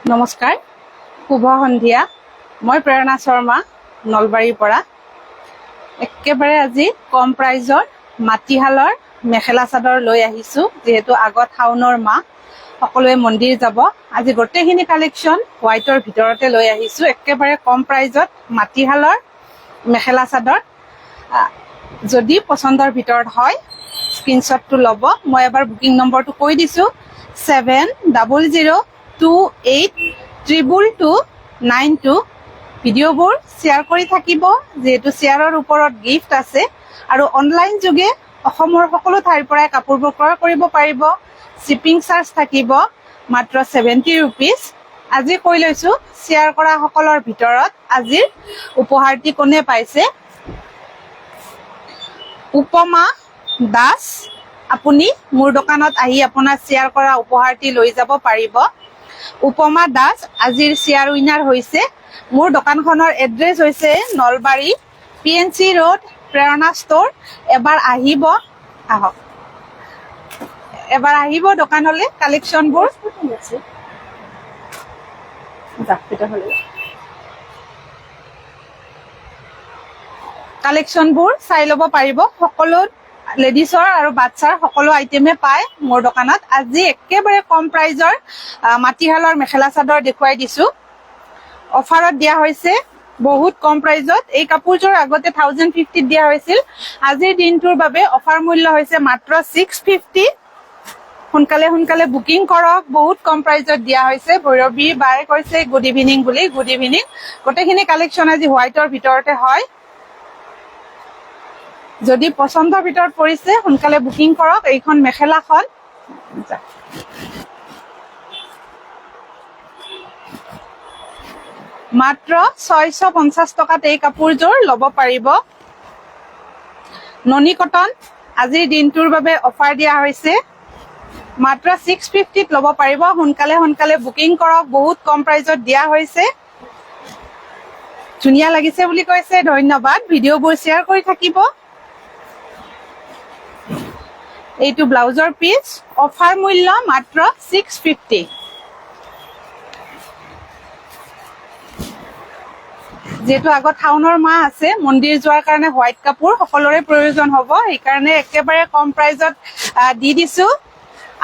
নমস্কাৰ, শুভ সন্ধিয়া। মই প্ৰেৰণা শৰ্মা, নলবাৰীৰ পৰা। একেবাৰে আজি কম প্ৰাইজৰ মাটিশালৰ মেখেলা চাদৰ লৈ আহিছোঁ। যিহেতু আগত শাওনৰ মাহ, সকলোৱে মন্দিৰ যাব। আজি গোটেইখিনি কালেকশ্যন হোৱাইটৰ ভিতৰতে লৈ আহিছোঁ, একেবাৰে কম প্ৰাইজত মাটিশালৰ মেখেলা চাদৰ। যদি পচন্দৰ ভিতৰত হয়, স্ক্ৰীনশ্বটটো ল'ব। মই এবাৰ বুকিং নম্বৰটো কৈ দিছোঁ, 7002822292। ভিডিঅ'বোৰ শ্বেয়াৰ কৰি থাকিব, যিহেতু শ্বেয়াৰৰ ওপৰত গিফ্ট আছে। আৰু অনলাইন যোগে অসমৰ সকলো ঠাইৰ পৰাই কাপোৰবোৰ ক্ৰয় কৰিব পাৰিব। শ্বিপিং চাৰ্জ থাকিব মাত্ৰ 70 ৰুপিজ। আজি কৈ লৈছোঁ, শ্বেয়াৰ কৰা সকলৰ ভিতৰত আজিৰ উপহাৰটি কোনে পাইছে। উপমা দাস, আপুনি মোৰ দোকানত আহি আপোনাৰ শ্বেয়াৰ কৰা উপহাৰটি লৈ যাব পাৰিব। উপমা দাস আজিৰ শ্বেয়াৰ উইনাৰ হৈছে। মোৰ দোকানখনৰ এড্ৰেছ হৈছে নলবাৰী পিএনচি ৰোড, প্ৰেৰণা ষ্ট'ৰ। এবাৰ আহিব, আহক, এবাৰ আহিব দোকানলৈ। কালেকশ্যনবোৰ যাক, তেতিয়াহ'লে কালেকশ্যনবোৰ চাই ল'ব পাৰিব। সকলো লেডিছৰ আৰু বাচ্ছাৰ সকলো আইটেমে পায় মোৰ দোকানত। আজি একেবাৰে কম প্ৰাইজৰ মাটিশালৰ মেখেলা চাদৰ দেখুৱাই দিছো। অফাৰত দিয়া হৈছে বহুত কম প্ৰাইজত। এই কাপোৰযোৰ আগতে 1050ত দিয়া হৈছিল। আজিৰ দিনটোৰ বাবে অফাৰ মূল্য হৈছে মাত্ৰ 650। সোনকালে সোনকালে বুকিং কৰক, বহুত কম প্ৰাইজত দিয়া হৈছে। ভৈৰৱী বায়ে কৈছে গুড ইভিনিং বুলি, গুড ইভিনিং। গোটেইখিনি কালেকশ্যন আজি হোৱাইটৰ ভিতৰতে হয়। যদি পচন্দৰ ভিতৰত পৰিছে, সোনকালে বুকিং কৰক। এইখন মেখেলাখন মাত্ৰ 650 টকাত এই কাপোৰযোৰ ল'ব পাৰিব। ননী কটন আজিৰ দিনটোৰ বাবে অফাৰ দিয়া হৈছে, মাত্ৰ 650ত ল'ব পাৰিব। সোনকালে সোনকালে বুকিং কৰক, বহুত কম প্ৰাইজত দিয়া হৈছে। ধুনীয়া লাগিছে বুলি কৈছে, ধন্যবাদ। ভিডিঅ'বোৰ শ্বেয়াৰ কৰি থাকিব। এইটো ব্লাউজৰ পিচ, অফাৰ মূল্য মাত্ৰ 650। যিহেতু আগত শাওনৰ মাহ আছে, মন্দিৰ যোৱাৰ কাৰণে হোৱাইট কাপোৰ সকলোৰে প্ৰয়োজন হ'ব, সেইকাৰণে একেবাৰে কম প্ৰাইজত দি দিছো।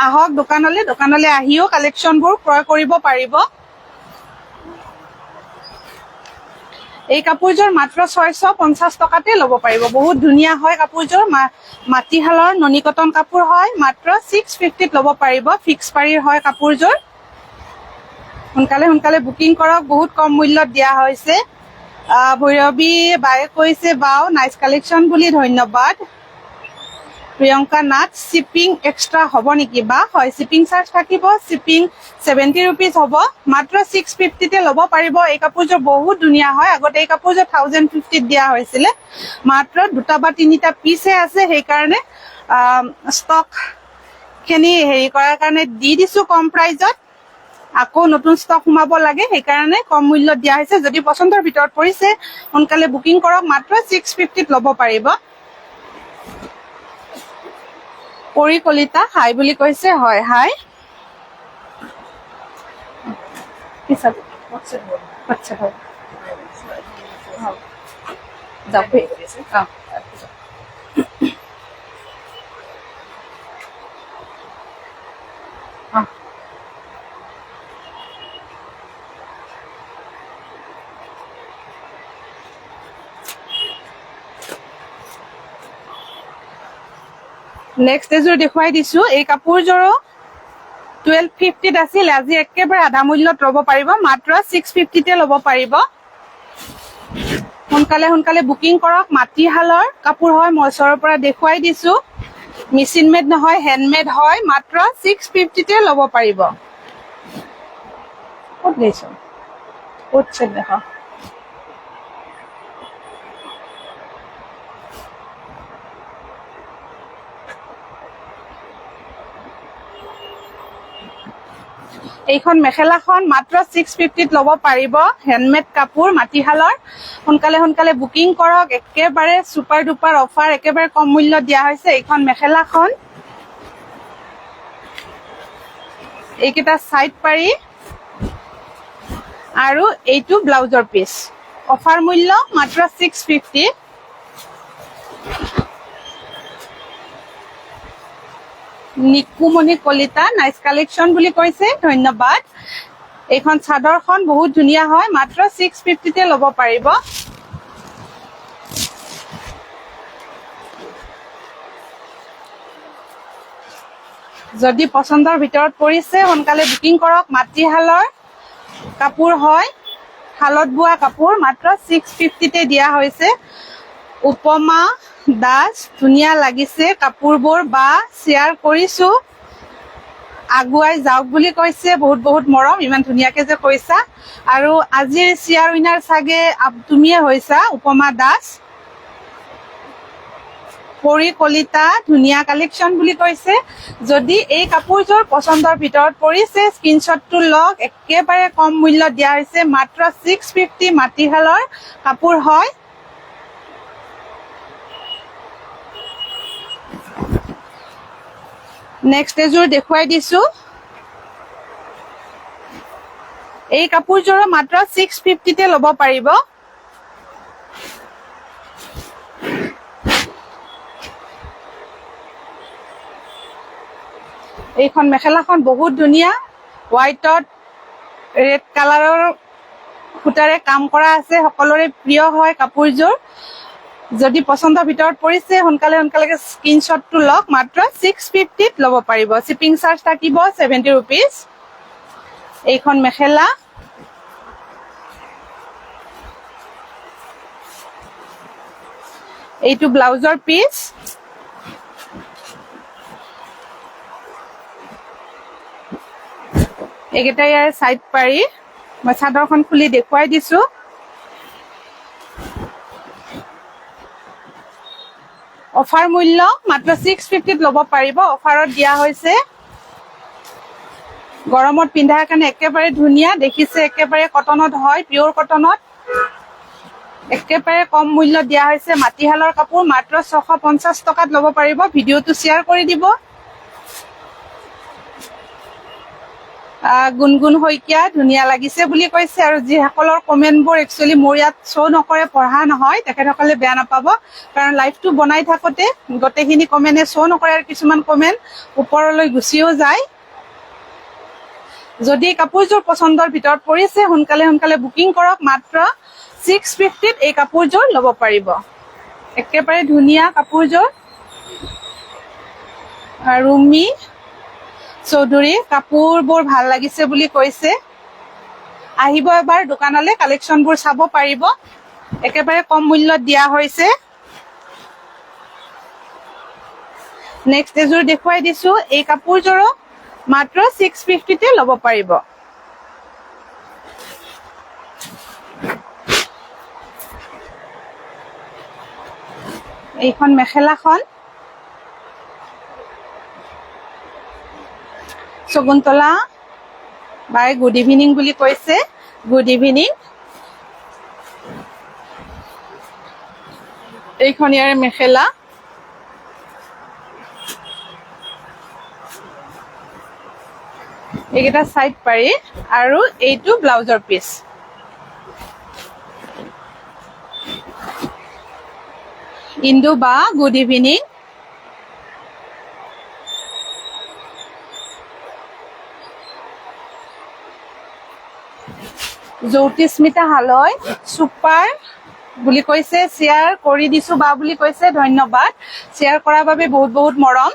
আহক দোকানলৈ, দোকানলৈ আহিও কালেকশ্যনবোৰ ক্ৰয় কৰিব পাৰিব। এই কাপোৰযোৰ মাত্ৰ 650 টকাতে ল'ব পাৰিব। বহুত ধুনীয়া হয় কাপোৰযোৰ, মাটিশালৰ ননী কটন কাপোৰ হয়। মাত্ৰ 650ত ল'ব পাৰিব। ফিক্স পাৰিৰ হয় কাপোৰযোৰ। সোনকালে সোনকালে বুকিং কৰক, বহুত কম মূল্যত দিয়া হৈছে। ভৈৰৱী বায়ে কৈছে "ৱাও, নাইচ কালেকশ্যন" বুলি, ধন্যবাদ। প্ৰিয়ংকা নাথ, শ্বিপিং এক্সট্ৰা হ'ব নেকি বা? হয়, শ্বিপিং চাৰ্জ থাকিব। শ্বিপিং 70 ৰুপিজ হ'ব। মাত্ৰ 650তে ল'ব পাৰিব। এই কাপোৰযোৰ বহুত ধুনীয়া হয়। আগতে এই কাপোৰযোৰ 1050ত দিয়া হৈছিলে। মাত্ৰ দুটা বা তিনিটা পিচহে আছে, সেইকাৰণে ষ্টকখিনি হেৰি কৰাৰ কাৰণে দি দিছো কম প্ৰাইজত। আকৌ নতুন ষ্টক সোমাব লাগে, সেইকাৰণে কম মূল্যত দিয়া হৈছে। যদি পচন্দৰ ভিতৰত পৰিছে, সোনকালে বুকিং কৰক, মাত্ৰ 650ত ল'ব পাৰিব। পৰি কলিতা হাই বুলি কৈছে, হয়, হাই। কি চাব? আচ্ছা, হয়, যাওক। অঁ। নেক্সট এযোৰ দেখুৱাই দিছো। এই কাপোৰযোৰো 1250ত আছিল, আজি একেবাৰে আধা মূল্যত ল'ব পাৰিব, মাত্ৰ 650তে ল'ব পাৰিব। সোনকালে সোনকালে বুকিং কৰক। মাটিশালৰ কাপোৰ হয়, মই ওচৰৰ পৰা দেখুৱাই দিছো। মেচিন মেড নহয়, হেণ্ডমেড হয়। মাত্ৰ 650তে ল'ব পাৰিব। ক'ত গৈছ? ক'ত দেখা? এইখন মেখেলাখন মাত্ৰ 650ত ল'ব পাৰিব। হেণ্ডমেড কাপোৰ, মাটিশালৰ। সোনকালে সোনকালে বুকিং কৰক। একেবাৰে ছুপাৰ ডুপাৰ অফাৰ, একেবাৰে কম মূল্যত দিয়া হৈছে। এইখন মেখেলাখন, এইকেইটা চাইড পাৰি। আৰু এইটো ব্লাউজৰ পিচ। অফাৰ মূল্য মাত্ৰ 650। নিকুমণি কলিতা, নাইচ কালেকশ্যন বুলি কৈছে, ধন্যবাদ। এইখন চাদৰখন বহুত ধুনীয়া হয়, মাত্ৰ 650তে ল'ব পাৰিব। যদি পচন্দৰ ভিতৰত পৰিছে, সোনকালে বুকিং কৰক। মাটিশালৰ কাপোৰ হয়, শালত বোৱা কাপোৰ, মাত্ৰ 650তে দিয়া হৈছে। উপমা দাস, ধুনীয়া লাগিছে কাপোৰবোৰ বা, শ্বেয়াৰ কৰিছো, আগুৱাই যাওক বুলি কৈছে। বহুত বহুত মৰম, ইমান ধুনীয়াকে যে কৈছা। আৰু আজিৰ শ্বেয়াৰ উইনাৰ চাগে তুমিয়ে হৈছা, উপমা দাস। পৰি কলিতা, ধুনীয়া কালেকশ্যন বুলি কৈছে। যদি এই কাপোৰযোৰ পচন্দৰ ভিতৰত পৰিছে, স্ক্ৰীনশ্বটটো লওক। একেবাৰে কম মূল্যত দিয়া হৈছে, মাত্ৰ 650। মাটিশালৰ কাপোৰ হয়। নেক্সট এযোৰ দেখুৱাই দিছো। এই কাপোৰযোৰো মাত্ৰ 650তে ল'ব পাৰিব। এইখন মেখেলাখন বহুত ধুনীয়া, হোৱাইটত ৰেড কালাৰৰ সূতাৰে কাম কৰা আছে। সকলোৰে প্ৰিয় হয় কাপোৰযোৰ। যদি পচন্দৰ ভিতৰত পৰিছে, সোনকালে সোনকালে স্ক্ৰীনশ্বটটো লওক। মাত্ৰ 650ত ল'ব পাৰিব। শ্বিপিং চাৰ্জ থাকিব 70 ৰুপিজ। এইখন মেখেলা, এইটো ব্লাউজৰ পিচ। এইকেইটা ইয়াৰ চাইড পাৰি। মই চাদৰখন খুলি দেখুৱাই দিছো। অফাৰ মূল্য মাত্ৰ 650ত ল'ব পাৰিব। অফাৰত দিয়া হৈছে। গৰমত পিন্ধাৰ কাৰণে একেবাৰে ধুনীয়া। দেখিছে, একেবাৰে কটনত হয়, পিয়ৰ কটনত। একেবাৰে কম মূল্যত দিয়া হৈছে। মাটিশালৰ কাপোৰ, মাত্ৰ 650 টকাত ল'ব পাৰিব। ভিডিঅ'টো শ্বেয়াৰ কৰি দিব। গুণগুণ শইকীয়া, ধুনীয়া লাগিছে বুলি কৈছে। আৰু যিসকলৰ কমেণ্টবোৰ একচুৱেলি মোৰ ইয়াত শ্ব' নকৰে, পঢ়া নহয়, তেখেতসকলে বেয়া নাপাব, কাৰণ লাইভটো বনাই থাকোঁতে গোটেইখিনি কমেণ্টে শ্ব' নকৰে আৰু কিছুমান কমেণ্ট ওপৰলৈ গুচিও যায়। যদি কাপোৰযোৰ পচন্দৰ ভিতৰত পৰিছে, সোনকালে সোনকালে বুকিং কৰক। মাত্ৰ 650ত এই কাপোৰযোৰ ল'ব পাৰিব। একেবাৰে ধুনীয়া কাপোৰযোৰ। ৰুমি চৌধুৰী, কাপোৰবোৰ ভাল লাগিছে বুলি কৈছে। আহিব এবাৰ দোকানলৈ, কালেকশ্যনবোৰ চাব পাৰিব। একেবাৰে কম মূল্যত দিয়া হৈছে। নেক্সট এযোৰ দেখুৱাই দিছো। এই কাপোৰযোৰো মাত্ৰ 650তে ল'ব পাৰিব। এইখন মেখেলাখন। শকুন্তলা বাই, গুড ইভিনিং বুলি কৈছে। Good evening. এইখন ইয়াৰে মেখেলা। এইকেইটা চাইড পাৰি আৰু এইটো ব্লাউজৰ পিচ। ইন্দু বা, গুড ইভিনিং। জ্যোতিস্মিতা হালৈ, ছুপাৰ বুলি কৈছে। শ্বেয়াৰ কৰি দিছো বা বুলি কৈছে। ধন্যবাদ, শ্বেয়াৰ কৰাৰ বাবে বহুত বহুত মৰম।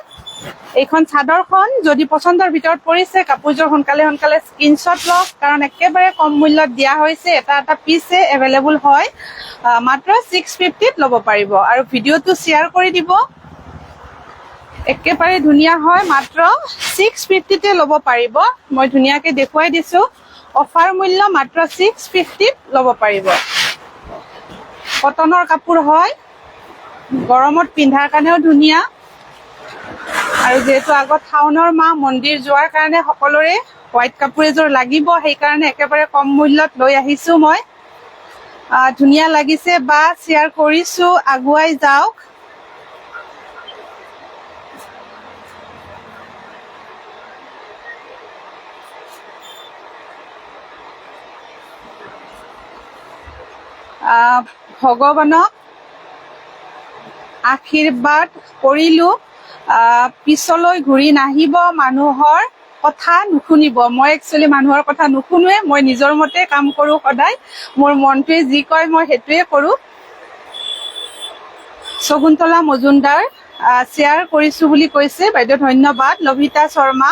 এইখন চাদৰখন যদি পচন্দৰ ভিতৰত পৰিছে, কাপোৰযোৰ সোনকালে সোনকালে স্ক্ৰীনশ্বট লওক, কাৰণ একেবাৰে কম মূল্যত দিয়া হৈছে। এটা এটা পিছে এভেইলেবল হয়। মাত্ৰ 650ত ল'ব পাৰিব আৰু ভিডিঅ'টো শ্বেয়াৰ কৰি দিব। একেবাৰে ধুনীয়া হয়, মাত্ৰ 650তে ল'ব পাৰিব। মই ধুনীয়াকে দেখুৱাই দিছো। অফাৰ মূল্য মাত্ৰ 650ত ল'ব পাৰিব। কটনৰ কাপোৰ হয়, গৰমত পিন্ধাৰ কাৰণেও ধুনীয়া। আৰু যিহেতু আগত শাওনৰ মাহ, মন্দিৰ যোৱাৰ কাৰণে সকলোৰে হোৱাইট কাপোৰ এযোৰ লাগিব, সেইকাৰণে একেবাৰে কম মূল্যত লৈ আহিছো মই। ধুনীয়া লাগিছে বা, শ্বেয়াৰ কৰিছো, আগুৱাই যাওক। ভগৱানক আশীৰ্বাদ কৰিলোঁ, পিছলৈ ঘূৰি নাহিব, মানুহৰ কথা নুশুনিব। মই একচুৱেলি মানুহৰ কথা নুশুনোৱে, মই নিজৰ মতে কাম কৰোঁ সদায়। মোৰ মনটোৱে যি কয় মই সেইটোৱে কৰোঁ। শকুন্তলা মজুমদাৰ, শ্বেয়াৰ কৰিছো বুলি কৈছে বাইদেউ, ধন্যবাদ। লভিতা শৰ্মা,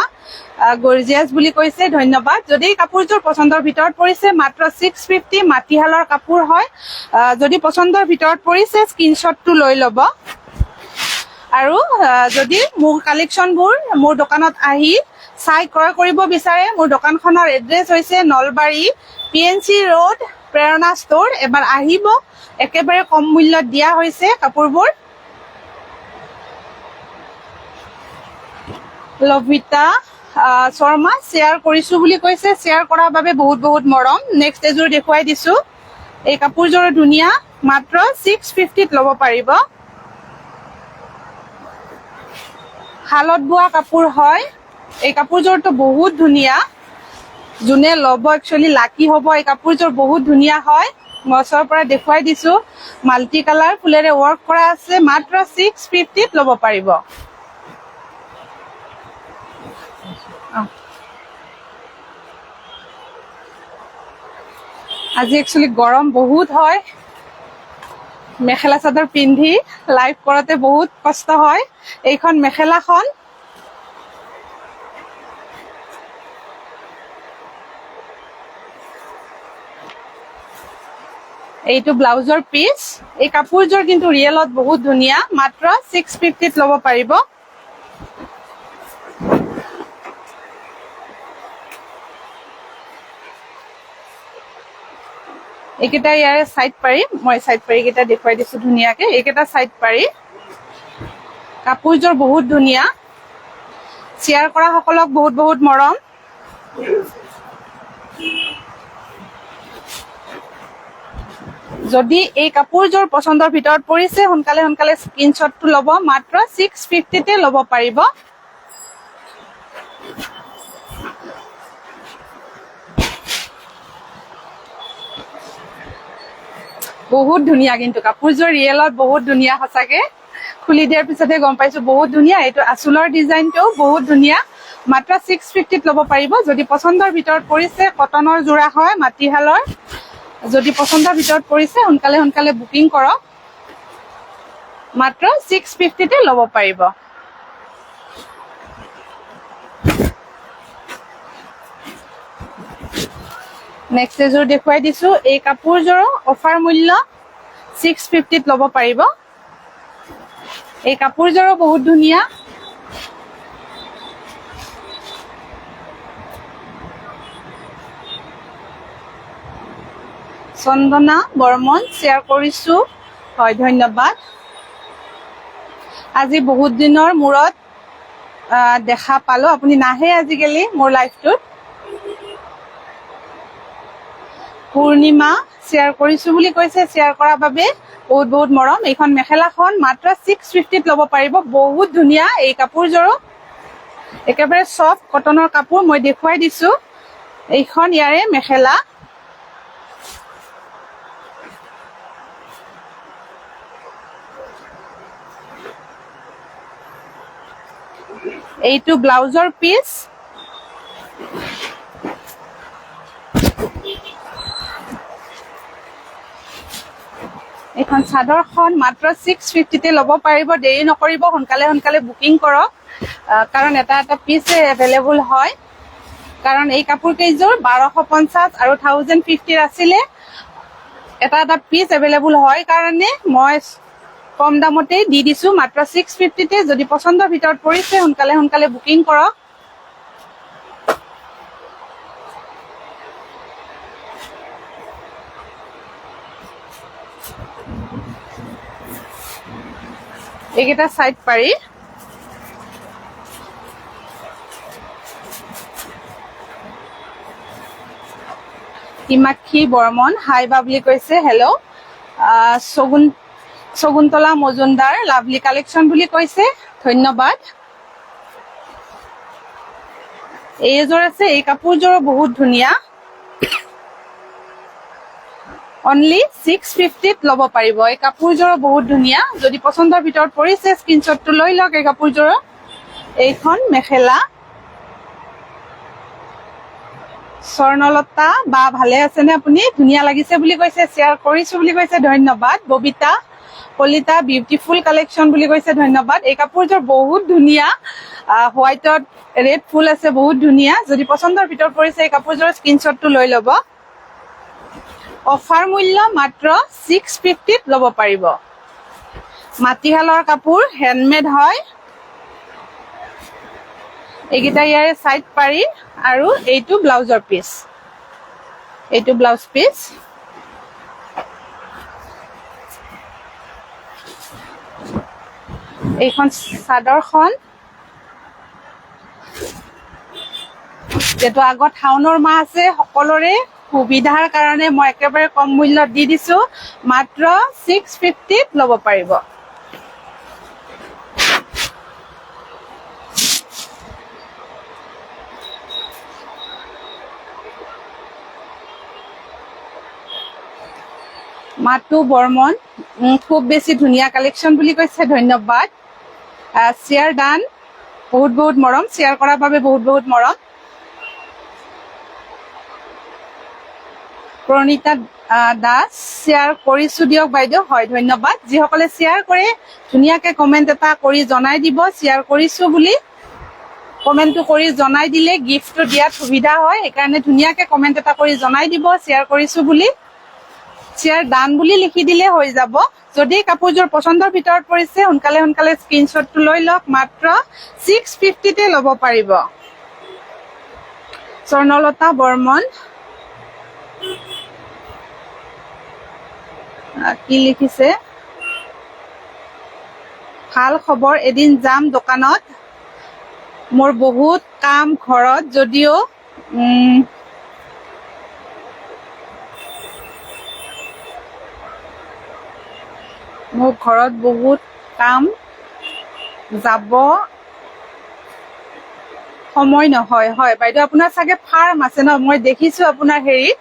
গৰ্জিয়াছ বুলি কৈছে, ধন্যবাদ। যদি কাপোৰযোৰ পচন্দৰ ভিতৰত পৰিছে, মাত্ৰ 650, মাটিশালৰ কাপোৰ হয়। যদি পচন্দৰ ভিতৰত পৰিছে, স্ক্ৰীনশ্বটটো লৈ ল'ব। আৰু যদি মোৰ কালেকশ্যনবোৰ মোৰ দোকানত আহি চাই ক্ৰয় কৰিব বিচাৰে, মোৰ দোকানখনৰ এড্ৰেছ হৈছে Nalbari P N C road, প্ৰেৰণা ষ্ট'ৰ। এবাৰ আহিব, একেবাৰে কম মূল্যত দিয়া হৈছে কাপোৰবোৰ। লভিতা শৰ্মা, শ্বেয়াৰ কৰিছো বুলি কৈছে, শ্বেয়াৰ কৰাৰ বাবে বহুত বহুত মৰম। নেক্সট এযোৰ দেখুৱাই দিছো। এই কাপোৰযোৰ ধুনীয়া, মাত্ৰ 650ত ল'ব পাৰিব। শালত বোৱা কাপোৰ হয়। এই কাপোৰযোৰটো বহুত ধুনীয়া। যোনে ল'ব একচুৱেলি লাকি হ'ব। এই কাপোৰযোৰ বহুত ধুনীয়া হয়। মই ওচৰৰ পৰা দেখুৱাই দিছো। মাল্টি কালাৰ ফুলেৰে ৱৰ্ক কৰা আছে। মাত্ৰ 650ত ল'ব পাৰিব। আজি একচুৱেলি গৰম বহুত হয়। মেখেলা চাদৰ পিন্ধি লাইভ কৰোঁতে বহুত কষ্ট হয়। এইখন মেখেলাখন, এইটো ব্লাউজৰ পিচ। এই কাপোৰযোৰ কিন্তু ৰিয়েলত বহুত ধুনীয়া। মাত্ৰ 650ত ল'ব পাৰিব। এইকেইটা ইয়াৰে চাইড পাৰি। মই চাইড পাৰি কেইটা দেখুৱাই দিছো ধুনীয়াকে। এইকেইটা চাইড পাৰি। কাপোৰযোৰ বহুত ধুনীয়া। শ্বেয়াৰ কৰা সকলক বহুত বহুত মৰম। যদি এই কাপোৰযোৰ পচন্দৰ ভিতৰত পৰিছে, সোনকালে সোনকালে স্ক্ৰীনশ্বটটো ল'ব। মাত্ৰ 650তে ল'ব পাৰিব। বহুত ধুনীয়া কিন্তু কাপোৰযোৰ, ৰিয়েলত বহুত ধুনীয়া সঁচাকে। খুলি দিয়াৰ পিছতহে গম পাইছো বহুত ধুনীয়া। এইটো আচলৰ ডিজাইনটো বহুত ধুনীয়া। মাত্ৰ 650ত ল'ব পাৰিব। যদি পচন্দৰ ভিতৰত পৰিছে, কটনৰ যোৰা হয় মাটিশালৰ। যদি পচন্দৰ ভিতৰত পৰিছে, সোনকালে সোনকালে বুকিং কৰক। মাত্ৰ 650তে ল'ব পাৰিব। নেক্সট এযোৰ দেখুৱাই দিছো। এই কাপোৰযোৰৰ অফাৰ মূল্য 650ত ল'ব পাৰিব। এই কাপোৰযোৰো বহুত ধুনীয়া। চন্দনা বৰ্মন, শ্বেয়াৰ কৰিছো হয়, ধন্যবাদ। আজি বহুত দিনৰ মূৰত দেখা পালো। আপুনি নাহে আজিকালি মোৰ লাইফটোত। পূৰ্ণিমা, শ্বেয়াৰ কৰিছো বুলি কৈছে, শ্বেয়াৰ কৰাৰ বাবে বহুত বহুত মৰম। এইখন মেখেলাখন মাত্ৰ 650ত ল'ব পাৰিব। বহুত ধুনীয়া এই কাপোৰযোৰো, একেবাৰে চফ্ট কটনৰ কাপোৰ। মই দেখুৱাই দিছো। এইখন ইয়াৰে মেখেলা। এইটো ব্লাউজৰ পিচ। এইখন চাদৰখন মাত্ৰ 650তে ল'ব পাৰিব। দেৰি নকৰিব, সোনকালে সোনকালে বুকিং কৰক, কাৰণ এটা এটা পিচ এভেইলেবল হয়। কাৰণ এই কাপোৰ কেইযোৰ 1250 আৰু 1050ৰ আছিলে। এটা এটা পিচ এভেইলেবল হয় কাৰণে মই কম দামতেই দি দিছো, মাত্ৰ 650তে। যদি পচন্দৰ ভিতৰত পৰিছে, সোনকালে সোনকালে বুকিং কৰক। এইকেইটা চাইড পাৰি। হিমাক্ষী বৰ্মন, হাই বা বুলি কৈছে, hello'. Shakuntala Majumdar, lovely collection বুলি কৈছে, ধন্যবাদ। এই এযোৰ আছে, এই কাপোৰযোৰো বহুত ধুনীয়া। অনলি 650ত ল'ব পাৰিব। এই কাপোৰযোৰো বহুত ধুনীয়া। যদি পচন্দৰ ভিতৰত পৰিছে, স্ক্ৰীনশ্বটটো লৈ লওক এই কাপোৰযোৰৰ। এইখন মেখেলা। স্বৰ্ণলতা বা, ভালে আছেনে আপুনি? ধুনীয়া লাগিছে বুলি কৈছে, শ্বেয়াৰ কৰিছো বুলি কৈছে, ধন্যবাদ। ববিতা কলিতা, বিউটিফুল কালেকশ্যন বুলি কৈছে, ধন্যবাদ। এই কাপোৰযোৰ বহুত ধুনীয়া, হোৱাইটত ৰেড ফুল আছে, বহুত ধুনীয়া। যদি পচন্দৰ ভিতৰত পৰিছে, এই কাপোৰযোৰৰ স্ক্ৰীনশ্বটটো লৈ ল'ব। অফাৰ মূল্য মাত্ৰ 650ত ল'ব পাৰিব। মাটিশালৰ কাপোৰ, হেণ্ডমেড হয়। এইকেইটা ইয়াৰে চাইড পাৰি আৰু এইটো ব্লাউজৰ পিচ, এইটো ব্লাউজ পিচ। এইখন চাদৰখন। যিহেতু আগত শাওনৰ মাহ আছে, সকলোৰে সুবিধাৰ কাৰণে মই একেবাৰে কম মূল্যত দি দিছো। মাত্ৰ 650ত ল'ব পাৰিব। মাতু বৰ্মন, খুব বেছি ধুনীয়া কালেকশ্যন বুলি কৈছে, ধন্যবাদ। শ্বেয়াৰ ডান, বহুত বহুত মৰম। শ্বেয়াৰ কৰাৰ বাবে বহুত বহুত মৰম। প্ৰণীতা দাস, শ্বেয়াৰ কৰিছো দিয়ক বাইদেউ। হয়, ধন্যবাদ। যিসকলে শ্বেয়াৰ কৰে, ধুনীয়াকে কমেণ্ট এটা কৰি জনাই দিব শ্বেয়াৰ কৰিছো বুলি। কমেণ্টটো কৰি জনাই দিলে গিফ্টটো দিয়াত সুবিধা হয়। সেইকাৰণে ধুনীয়াকে কমেণ্ট এটা কৰি জনাই দিব শ্বেয়াৰ কৰিছো বুলি। শ্বেয়াৰ ডান বুলি লিখি দিলে হৈ যাব। যদি কাপোৰযোৰ পচন্দৰ ভিতৰত পৰিছে, সোনকালে সোনকালে স্ক্ৰীনশ্বটটো লৈ লওক। মাত্ৰ 650তে ল'ব পাৰিব। স্বৰ্ণলতা বৰ্মন, কি লিখিছে? ভাল খবৰ, এদিন যাম দোকানত। মোৰ বহুত কাম ঘৰত যদিও মোৰ ঘৰত বহুত কাম, যাব সময় নহয়। হয় বাইদেউ, আপোনাৰ চাগে ফাৰ্ম আছে ন? মই দেখিছো আপোনাৰ হেৰিত।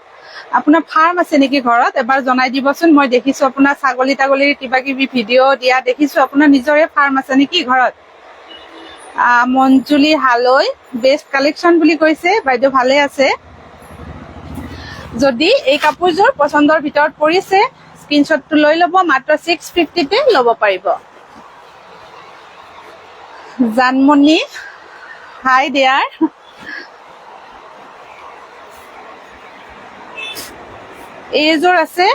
আপোনাৰ ফাৰ্ম আছে নেকি ঘৰত? এবাৰ জনাই দিবচোন। মই দেখিছো আপোনাৰ ছাগলী তাগলীৰ কিবা কিবি ভিডিঅ' দিয়া দেখিছো। আপোনাৰ নিজৰে ফাৰ্ম আছে নেকি ঘৰত? মঞ্জুলি হালৈ, বেষ্ট কালেকশ্যন বুলি কৈছে। বাইদেউ ভালে আছে? যদি এই কাপোৰযোৰ পচন্দৰ ভিতৰত পৰিছে, স্ক্ৰীনশ্বটটো লৈ ল'ব। মাত্ৰ 650তে ল'ব পাৰিব। জানমণি, হাই there. এইযোৰ আছে।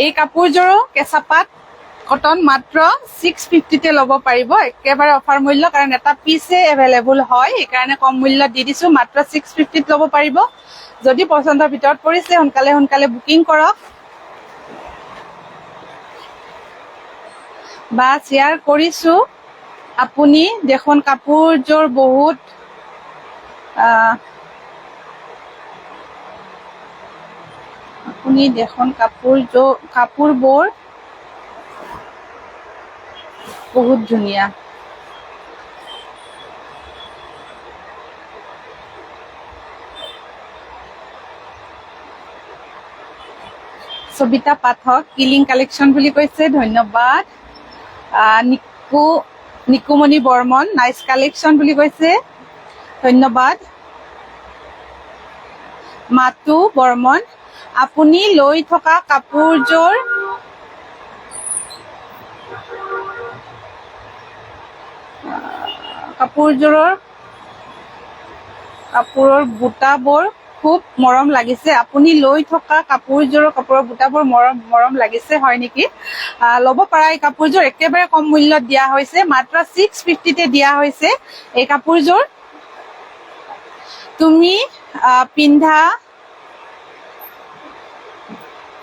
এই কাপোৰযোৰো কেঁচা পাত কটন, মাত্ৰ 650তে ল'ব পাৰিব। একেবাৰে অফাৰ মূল্য, কাৰণ এটা পিছে এভেইলেবল হয়, সেইকাৰণে কম মূল্যত দি দিছো। মাত্ৰ 650ত ল'ব পাৰিব। যদি পচন্দৰ ভিতৰত পৰিছে, সোনকালে সোনকালে বুকিং কৰক। বা, শ্বেয়াৰ কৰিছো। আপুনি দেখোন কাপোৰযোৰ বহুত আপুনি দেখোন কাপোৰবোৰ বহুত ধুনীয়া। সবিতা পাঠক, কিলিং কালেকশ্যন বুলি কৈছে, ধন্যবাদ। নিকুমণি বৰ্মন, নাইচ কালেকশ্যন বুলি কৈছে, ধন্যবাদ। মাতু বৰ্মন, আপুনি লৈ থকা কাপোৰযোৰ কাপোৰৰ বুটাবোৰ খুব মৰম লাগিছে। আপুনি লৈ থকা কাপোৰযোৰৰ কাপোৰৰ বুটাবোৰ মৰম মৰম লাগিছে, হয় নেকি? ল'ব পাৰা। এই কাপোৰযোৰ একেবাৰে কম মূল্যত দিয়া হৈছে। মাত্ৰ 650তে দিয়া হৈছে এই কাপোৰযোৰ। তুমি পিন্ধা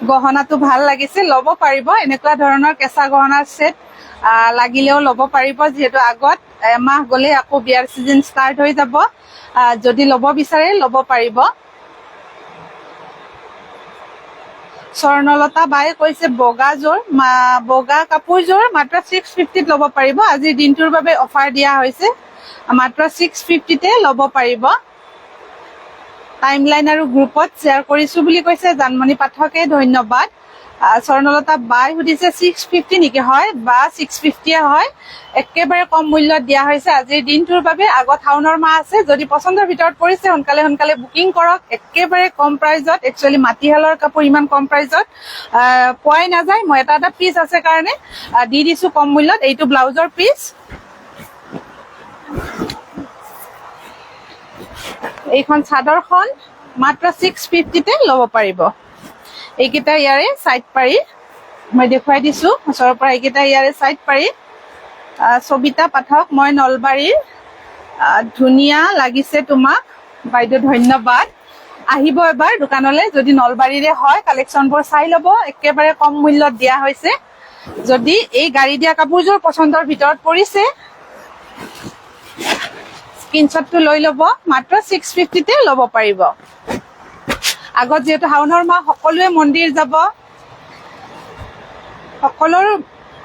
গহনাটো ভাল লাগিছে। ল'ব পাৰিব। এনেকুৱা ধৰণৰ কেঁচা গহনাৰ ছেট লাগিলেও ল'ব পাৰিব। যিহেতু আগত এমাহ গ'লে আকৌ বিয়াৰ চিজন ষ্টাৰ্ট হৈ যাব, যদি ল'ব বিচাৰে ল'ব পাৰিব। স্বৰ্ণলতা বায়ে কৈছে বগাযোৰ, বগা কাপোৰযোৰ মাত্ৰ 650ত ল'ব পাৰিব। আজিৰ দিনটোৰ বাবে অফাৰ দিয়া হৈছে, মাত্ৰ 650তে ল'ব পাৰিব। টাইমলাইন আৰু গ্ৰুপত শ্বেয়াৰ কৰিছো বুলি কৈছে জানমণি পাঠকে, ধন্যবাদ। স্বৰ্ণলতা বাই সুধিছে 650 নেকি? হয় বা, 650য়ে হয়। একেবাৰে কম মূল্যত দিয়া হৈছে আজিৰ দিনটোৰ বাবে। আগত শাওনৰ মাহ আছে, যদি পচন্দৰ ভিতৰত পৰিছে সোনকালে সোনকালে বুকিং কৰক। একেবাৰে কম প্ৰাইজত, একচুৱেলি মাটিশালৰ কাপোৰ ইমান কম প্ৰাইজত পোৱাই নাযায়। মই এটা এটা পিচ আছে কাৰণে দি দিছো কম মূল্যত। এইটো ব্লাউজৰ পিচ, এইখন চাদৰখন মাত্ৰ 650তে ল'ব পাৰিব। এইকেইটা ইয়াৰে চাইড পাৰি মই দেখুৱাই দিছো ওচৰৰ পৰা। এইকেইটা ইয়াৰে চাইড পাৰি। সবিতা পাঠক, মই নলবাৰীৰ। ধুনীয়া লাগিছে তোমাক বাইদেউ, ধন্যবাদ। আহিব এবাৰ দোকানলৈ যদি নলবাৰীৰে হয়, কালেকশ্যনবোৰ চাই ল'ব। একেবাৰে কম মূল্যত দিয়া হৈছে। যদি এই গাড়ী দিয়া কাপোৰযোৰ পচন্দৰ ভিতৰত পৰিছে, স্ক্ৰীনশ্বটটো লৈ ল'ব, মাত্ৰ 650তে ল'ব পাৰিব। আগত যিহেতু শাওনৰ মাহ, সকলোৱে মন্দিৰ যাব,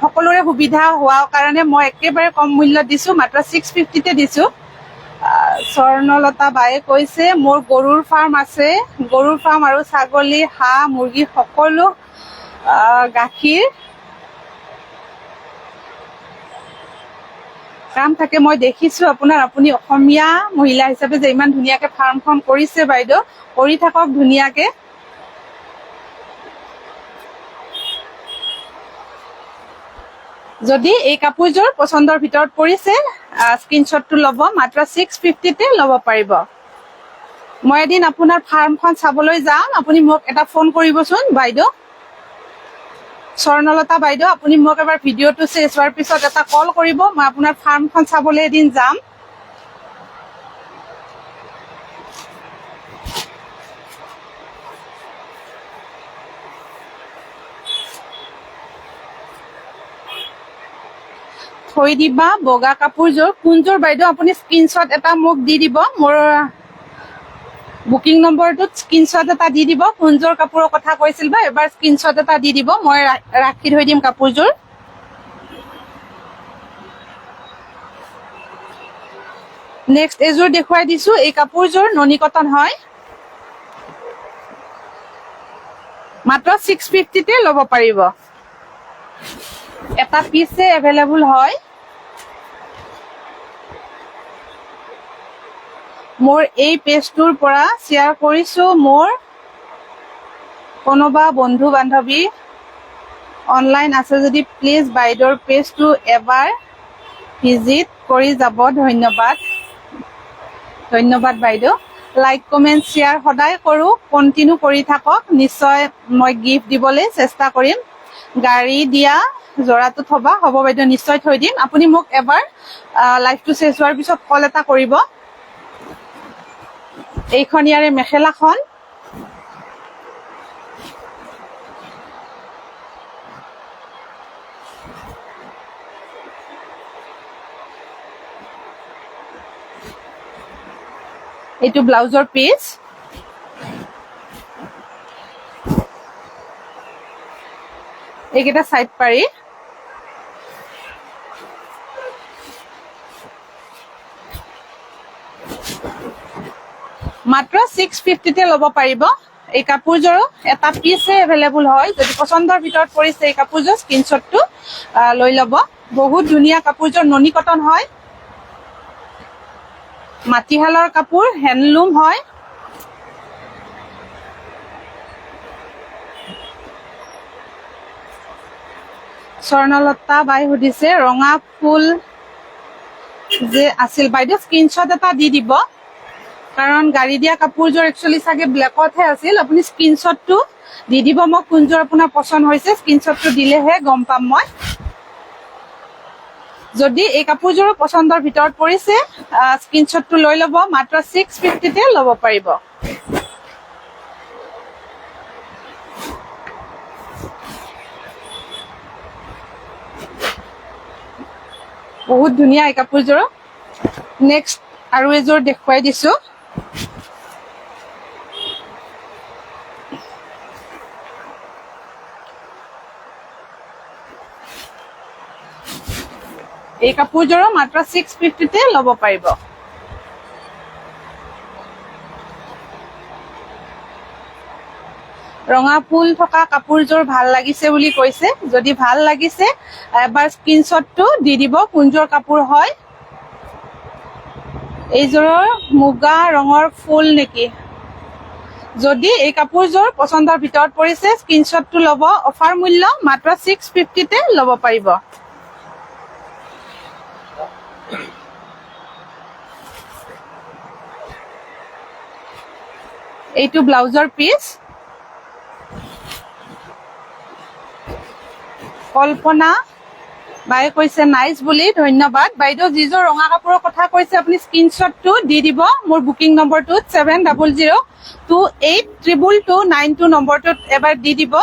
সকলোৰে সুবিধা হোৱাৰ কাৰণে মই একেবাৰে কম মূল্যত দিছো, মাত্ৰ 650তে দিছো। স্বৰ্ণলতা বায়ে কৈছে মোৰ গৰুৰ ফাৰ্ম আছে, গৰুৰ ফাৰ্ম আৰু ছাগলী, হাঁহ, মুৰ্গী সকলো গাখীৰ কাম থাকে। মই দেখিছো আপোনাৰ, আপুনি অসমীয়া মহিলা হিচাপে যে ইমান ধুনীয়াকে ফাৰ্মখন কৰিছে বাইদেউ, কৰি থাকক ধুনীয়াকে। যদি এই কাপোৰযোৰ পচন্দৰ ভিতৰত পৰিছে, স্ক্ৰীনশ্বটটো ল'ব, মাত্ৰ 650তে ল'ব পাৰিব। মই এদিন আপোনাৰ ফাৰ্মখন চাবলৈ যাম, আপুনি মোক এটা ফোন কৰিবচোন বাইদেউ। স্বৰ্ণলতা বাইদেউ, আপুনি মোক এবাৰ ভিডিঅ'টো চেচ হোৱাৰ পিছত এটা কল কৰিব, মই আপোনাৰ ফাৰ্মখন চাবলৈ এদিন যাম। থৈ দিবা বগা কাপোৰযোৰ। কোনযোৰ বাইদেউ আপুনি স্ক্ৰীনশ্বট এটা মোক দি দিব, মোৰ বুকিং নম্বৰটোত স্ক্ৰীনশ্বট এটা দি দিব। কোনযোৰ কাপোৰৰ কথা কৈছিল বা এবাৰ স্ক্ৰীনশ্বট এটা দি দিব, মই ৰাখি থৈ দিম কাপোৰযোৰ। নেক্সট এযোৰ দেখুৱাই দিছো। এই কাপোৰযোৰ ননী কটন হয়, মাত্ৰ 650তে ল'ব পাৰিব। এটা পিছে এভেইলেবল হয়। মোৰ এই পেজটোৰ পৰা শ্বেয়াৰ কৰিছো, মোৰ কোনোবা বন্ধু বান্ধৱী অনলাইন আছে যদি প্লিজ বাইদেউৰ পেজটো এবাৰ ভিজিট কৰি যাব, ধন্যবাদ। ধন্যবাদ বাইদেউ। লাইক, কমেণ্ট, শ্বেয়াৰ সদায় কৰোঁ, কণ্টিনিউ কৰি থাকক, নিশ্চয় মই গিফ্ট দিবলৈ চেষ্টা কৰিম। গাড়ী দিয়া যোৰাটো থবা। হ'ব বাইদেউ, নিশ্চয় থৈ দিম। আপুনি মোক এবাৰ লাইভটো চেছ হোৱাৰ পিছত কল এটা কৰিব। এইখন ইয়াৰে মেখেলাখন। এইটো ব্লাউজৰ পিচ। এইকেইটা চাইড পাৰি। মাত্ৰ 650তে ল'ব পাৰিব। এই কাপোৰযোৰো এটা পিচে এভেইলেবল হয়। যদি পচন্দৰ ভিতৰত পৰিছে এই কাপোৰযোৰ, স্ক্ৰীনশ্বটটো লৈ ল'ব। বহুত ধুনীয়া কাপোৰযোৰ, ননী কটন হয়, মাটিশালৰ কাপোৰ, হেণ্ডলুম হয়। স্বৰ্ণলতা বাই সুধিছে ৰঙা ফুল যে আছিল, বাইদেউ স্ক্ৰীনশ্বট এটা দি দিব, কাৰণ গাড়ী দিয়া কাপোৰযোৰ একচুৱেলি চাগে ব্লেকতহে আছিল। আপুনি স্ক্ৰীনশ্বটটো দি দিব মোক, কোনযোৰ আপোনাৰ পচন্দ হৈছে, স্ক্ৰীনশ্বটটো দিলেহে গম পাম মই। যদি এই কাপোৰযোৰো পচন্দৰ ভিতৰত পৰিছে, স্ক্ৰীনশ্বটটো লৈ ল'ব, মাত্ৰ 650তে ল'ব পাৰিব। বহুত ধুনীয়া এই কাপোৰযোৰ। নেক্সট আৰু এযোৰ দেখুৱাই দিছো। এই কাপোৰযোৰো মাত্ৰ 650তে ল'ব পাৰিব। ৰঙা ফুল থকা কাপোৰযোৰ ভাল লাগিছে বুলি কৈছে। যদি ভাল লাগিছে, এবাৰ স্ক্ৰীনশ্বটটো দি দিব কোনযোৰ কাপোৰ হয়। এইযোৰৰ মুগা ৰঙৰ ফুল নেকি? যদি এই কাপোৰযোৰ পচন্দৰ ভিতৰত পৰিছে, স্ক্ৰীনশ্বটটো ল'ব। অফাৰ মূল্য মাত্ৰ 650তে ল'ব পাৰিব। এইটো ব্লাউজৰ পিচ। কল্পনা বায়ে কৈছে নাইচ বুলি, ধন্যবাদ বাইদেউ। যিযোৰ ৰঙা কাপোৰৰ কথা কৈছে, আপুনি স্ক্ৰীনশ্বটটো দি দিব মোৰ বুকিং নম্বৰটোত, 7002822292 নম্বৰটোত এবাৰ দি দিব।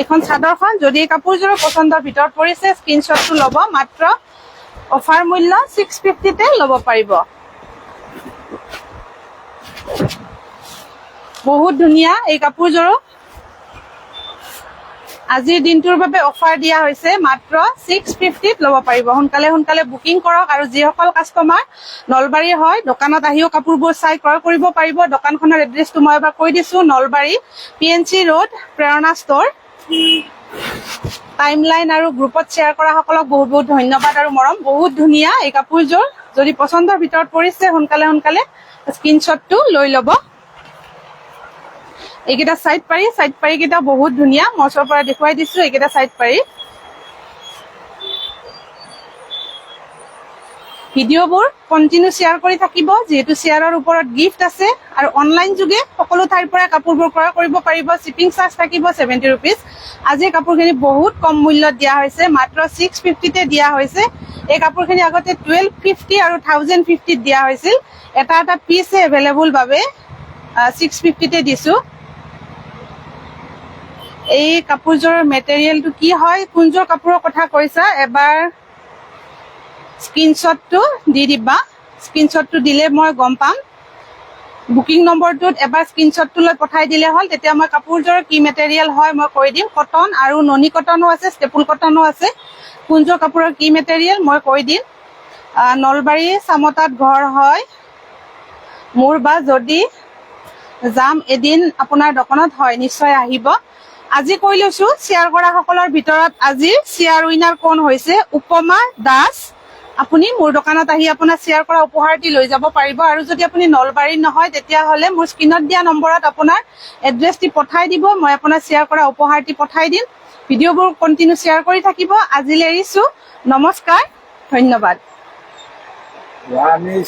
এইখন চাদৰখন। যদি এই কাপোৰযোৰৰ পচন্দৰ ভিতৰত পৰিছে, স্ক্ৰীনশ্বটটো ল'ব। মাত্ৰ অফাৰ মূল্য 650তে ল'ব পাৰিব। বহুত ধুনীয়া এই কাপোৰযোৰো। আজিৰ দিনটোৰ বাবে অফাৰ দিয়া হৈছে, মাত্ৰ 650ত ল'ব পাৰিব। সোনকালে সোনকালে বুকিং কৰক। আৰু যিসকল কাষ্টমাৰ নলবাৰীৰ হয়, দোকানত আহিও কাপোৰবোৰ চাই ক্ৰয় কৰিব পাৰিব। দোকানখনৰ এড্ৰেছটো মই এবাৰ কৈ দিছোঁ, নলবাৰী পিএনচি ৰোড, প্ৰেৰণা ষ্ট'ৰ। টাইম লাইন আৰু গ্ৰুপত শ্বেয়াৰ কৰাসকলক বহুত বহুত ধন্যবাদ আৰু মৰম। বহুত ধুনীয়া এই কাপোৰযোৰ। যদি পচন্দৰ ভিতৰত পৰিছে, সোনকালে সোনকালে স্ক্ৰীনশ্বটটো লৈ ল'ব। এইকেইটা চাইড পাৰি, চাইড পাৰি কেইটা বহুত ধুনীয়া। মই ওচৰৰ পৰা দেখুৱাই দিছো, এইকেইটা চাইড পাৰি। ভিডিঅ'বোৰ কণ্টিনিউ শ্বেয়াৰ কৰি থাকিব, যিহেতু শ্বেয়াৰৰ ওপৰত গিফ্ট আছে। আৰু অনলাইন যোগে সকলো ঠাইৰ পৰাই কাপোৰবোৰ ক্ৰয় কৰিব পাৰিব। শ্বিপিং চাৰ্জ থাকিব 70 ৰুপিজ। আজিৰ কাপোৰখিনি বহুত কম মূল্যত দিয়া হৈছে, মাত্ৰ 650তে দিয়া হৈছে। এই কাপোৰখিনি আগতে 1250 আৰু 1050ত দিয়া হৈছিল। এটা এটা পিচ এভেইলেবল বাবে 650তে দিছোঁ। এই কাপোৰযোৰৰ মেটেৰিয়েলটো কি হয়, কোনযোৰ কাপোৰৰ কথা কৈছা, এবাৰ স্ক্ৰীনশ্বটটো দি দিবা। স্ক্ৰীনশ্বটটো দিলে মই গম পাম। বুকিং নম্বৰটোত এবাৰ স্ক্ৰীনশ্বটটো লৈ পঠাই দিলে হ'ল, তেতিয়া মই কাপোৰযোৰৰ কি মেটেৰিয়েল হয় মই কৈ দিম। কটন আৰু ননী কটনো আছে, ষ্টেপুল কটনো আছে। কোনযোৰ কাপোৰৰ কি মেটেৰিয়েল মই কৈ দিম। নলবাৰী চামতাত ঘৰ হয় মোৰ বা, যদি যাম এদিন আপোনাৰ দোকানত। হয়, নিশ্চয় আহিব। আজি কৈ লৈছো, শ্বেয়াৰ কৰা সকলৰ ভিতৰত আজিৰ শ্বেয়াৰ উইনাৰ কোন হৈছে? উপমা দাস। আপুনি মোৰ দোকানত আহি আপোনাৰ শ্বেয়াৰ কৰা উপহাৰটি লৈ যাব পাৰিব। আৰু যদি আপুনি নলবাৰীৰ নহয়, তেতিয়াহ'লে মোৰ স্ক্ৰীণত দিয়া নম্বৰত আপোনাৰ এড্ৰেছটি পঠাই দিব, মই আপোনাৰ শ্বেয়াৰ কৰা উপহাৰটি পঠাই দিম। ভিডিঅ'বোৰ কণ্টিনিউ শ্বেয়াৰ কৰি থাকিব। আজিলৈ এৰিছোঁ, নমস্কাৰ, ধন্যবাদ। One is